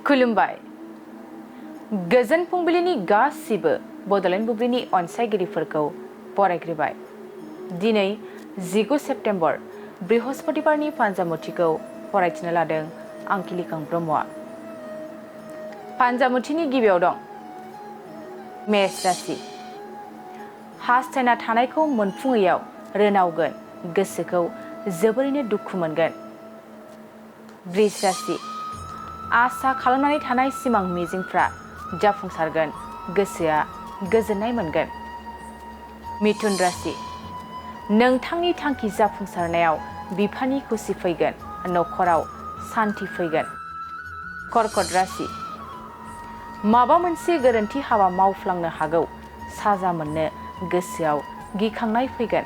खुलुमबाय गोजोन फुंबिलिनि गासिबो बड'लेण्ड बुब्लिनि अनसायगिरिफोरखौ बरायग्रोबाय। दिनै 19 सेप्तेम्बर बृहस्पतिबारनि पान्जामुथिखौ फरायथिनो लादों आंखिलिकां ब्रह्मआ। पान्जामुथिनि गिबियाव दं मेष राशि। हास्थायना थानायखौ मोनफुङैयाव रोनावगोन, गोसोखौ जोबोरैनो दुखु मोनगोन। वृष राशि। आसा खालामनानै थानाय सिमां मिजिंफ्रा जाफुंसारगोन, गोसोआ गोजोननाय मोनगोन। मिथुन राशि। नोंथांनि थांखि जाफुंसारनायाव बिफानि खुसि फैगोन, नखराव सान्थि फैगोन। कर्कट राशि। माबा मोनसे गोरोन्थि हाबा मावफ्लांनो हागौ, साजा मोननो गोसोआव गिखांनाय फैगोन।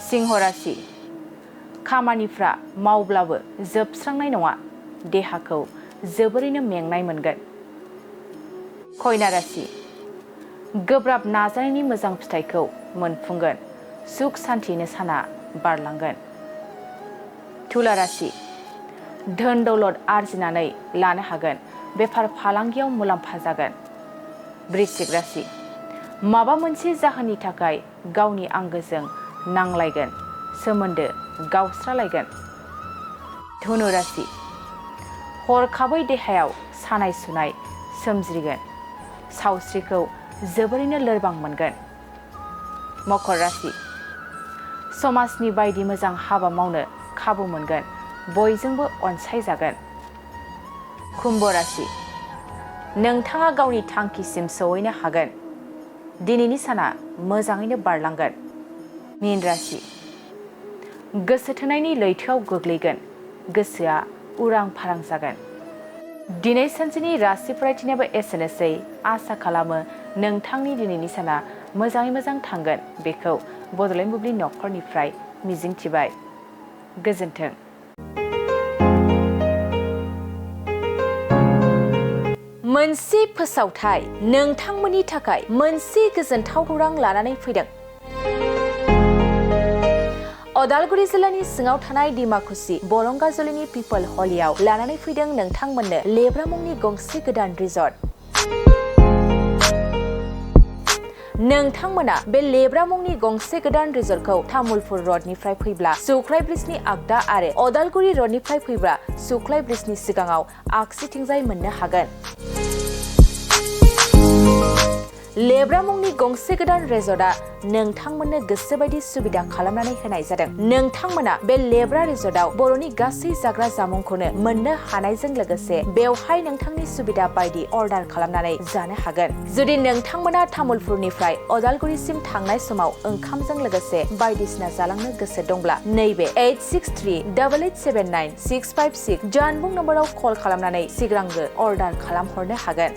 सिंह राशि। खामानिफ्रा मावब्लाबो जोबस्रांनाय नङा, देहाखौ जोबोरैनो मेंनाय मोनगोन। कन्या राशि। गोब्राब नाजानायनि मोजां फिथाइखौ मोनफुंगोन, सुख सान्थियैनो साना बारलांगोन। तुला राशि। धोन दौलत आरजिनानै लानो हागोन, बेफार फालांगियाव मुलाम्फा जागोन। वृश्चिक राशि। माबा मोनसे जाहोननि थाखाय गावनि आंगोजों नांलायगोन, सोमोन्दो गावस्रालायगोन। धनु राशि। हरखाबै देहायाव सानाय सुनाय सोमजिगोन, सावस्रिखौ जोबोरैनो लोरबां मोनगोन। मकर राशि। समाजनि बायदि मोजां हाबा मावनो खाबु मोनगोन, बयजोंबो अनसायजागोन। कुम्भ राशि। नोंथाङा गावनि थांखिसिम सौहैनो हागोन, दिनैनि साना मोजाङैनो बारलांगोन। मीन राशि। गोसो थोनायनि लैथोआव गोग्लैगोन, गोसोआ उरां फारां जागोन। दिनै सानसेनि राशि फरायथिनायाबो एसेनोसै। आसा खालामो नोंथांनि दिनैनि साना मोजाङै मोजां थांगोन, बेखौ बड'लेण्ड बुब्लि नखरनिफ्राय मिजिंथिबाय। गोजोन्थों। मोनसे फोसावथाय नोंथांमोननि थाखाय मोनसे गोजोनथाव खौरां लानानै फैदों। अदालगुरि जिल्लानि सिङाव थानाय डिमाकुसि बरंगाजुलिनि पिपल हलियाव लानानै फैदों नोंथांमोननो लेब्रा मुंनि गंसे गोदान रिजर्ट। नोंथांमोना बे लेब्रा मुंनि गंसे गोदान रिजर्टखौ तामुलपुर रडनिफ्राय फैब्ला सुख्लाय ब्रिजनि आगदा आरो अदालगुरि रडनिफ्राय फैब्ला सुख्लाय ब्रिजनि सिगाङाव आगसिथिंजाय मोननो हागोन। लेब्रा मुंनि गंसे गोदान रिजर्टआ नोंथांमोननो गोसोबायदि सुबिदा खालामनानै होनाय जादों। नोंथांमोना बे लेब्रा रिजर्टआव बर'नि गासै जाग्रा जामुंखौनो मोननो हानायजों लोगोसे बेवहाय नोंथांनि सुबिदा बायदि अर्डार खालामनानै जानो हागोन। जुदि नोंथांमोना तामुलपुरनिफ्राय अदालगुरिसिम थांनाय समाव ओंखामजों लोगोसे बायदिसिना जालांनो गोसो दंब्ला नैबे 8638879656 जानबुं नम्बराव कल खालामनानै सिगांग्रो अर्डार खालामहरनो हागोन।